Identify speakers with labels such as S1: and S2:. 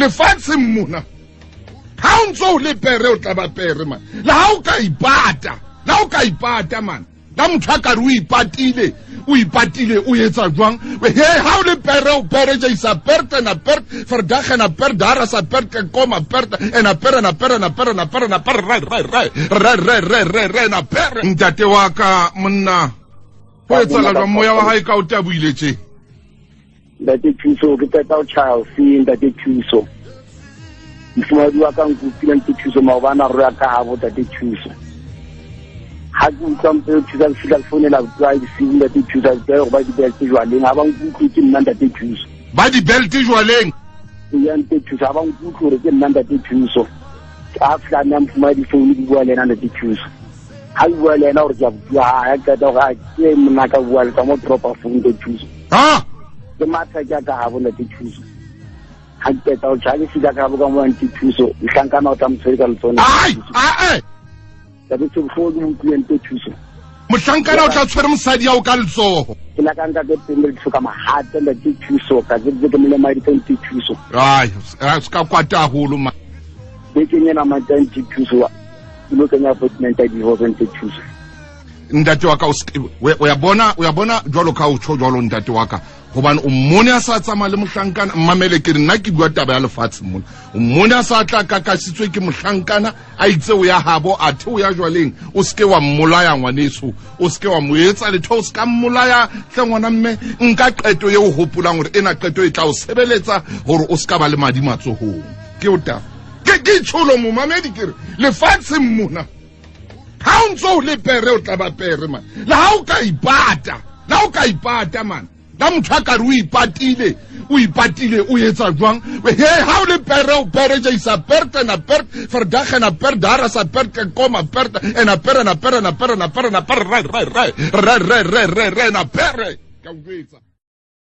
S1: Lefatsheng mona ha o ntso o le pere, o tla ba pere man. Le ha o ka ipata, le ha o ka ipata man, la motho a ka re o ipatile, o ipatile, o etsa jwang? He, ha o le pere, o pere. Jaisa perte na pert verdag na pert dara sa pert koma pert ena pere na pere na pere na pere na pere re re re re re re re re na pere. Ntate wa ka monna, go etsala jwang? Moya wa hae ka o taboile tje.
S2: Ntate Thuso, ke qeta ho tjhaya hoseng. Ntate Thuso, mofumahadi wa ka nkopile. Ntate Thuso, maobane a roya ka habo. Ntate Thuso, ha ke utlwa mpe o thusa, ke fihla ke founela botsa bosiu. Ntate Thuso, ke gore ba di-belt jwaleng ha ba nkutlwe ke nna. Ntate Thuso.
S1: Ba di-belt jwaleng?
S2: Ya, ntate Thuso, ha ba nkutlwe gore ke nna. Ntate Thuso, a fihla nna mofumahadi founu, ke bua le ena. Ntate Thuso, ha ke bua le ena gore ke a bua, ha qeta gore a ke monna ka bua le ka mo dropa phone. Ntate Thuso, ke matha ke a ka gabo. Ntate Thuso, ga ke qeta go tšha, ke fika ka gabo ka mo. Ntate Thuso, mohlankana o tla motshwere ka letsone. Ntate Thuso, ke utlwile. Ntate Thuso.
S1: Mohlankana o tla tshwere mosadi ao ka letsogo?
S2: Ke la ka nka ke pele thuso ka mahate. Ntate Thuso, ka ke ke mole madi. Ntate Thuso.
S1: Ai, se ka kwata haholo ma.
S2: Bekeng ena mantsa. Ntate Thuso, ke lo kenya appointment ya divorce. Ntate Thuso.
S1: Ntate wa ka, o ya bona, o ya bona jwalo ka o tsho jwalo, ntate wa ka, gobane o mmone a sa tsamaya le mohlankana. Mmamele, ke re nna ke bua taba ya lefatshe mona. O mmone a sa tla kakasitswe ke mohlankana, a itse o ya habo, a the o ya jwaleng. O seke wa mmolaya, ngwaneso, o seke wa mo etsa letho, o se ka mmolaya tle ngwana mme. Nka qeto e o hopolang gore ena qeto e tla o sebeletsa gore o se ka ba le madi matsohong. Ke o taba ke tsholo, momamedi, ke re lefatsheng mona ha o ntso o le pere, o tla ba pere man. Le ha o ka ipata, le ha o ka ipata man, la motho a ka re o ipatile, o ipatile, o etsa jwang? He, ha o le pere, o pere. Jaisa perte na pert verdag na pert dara sa pert koma pert ena pere na pere na pere na pere na pere re re re re re re re re na pere ka o jwetsa.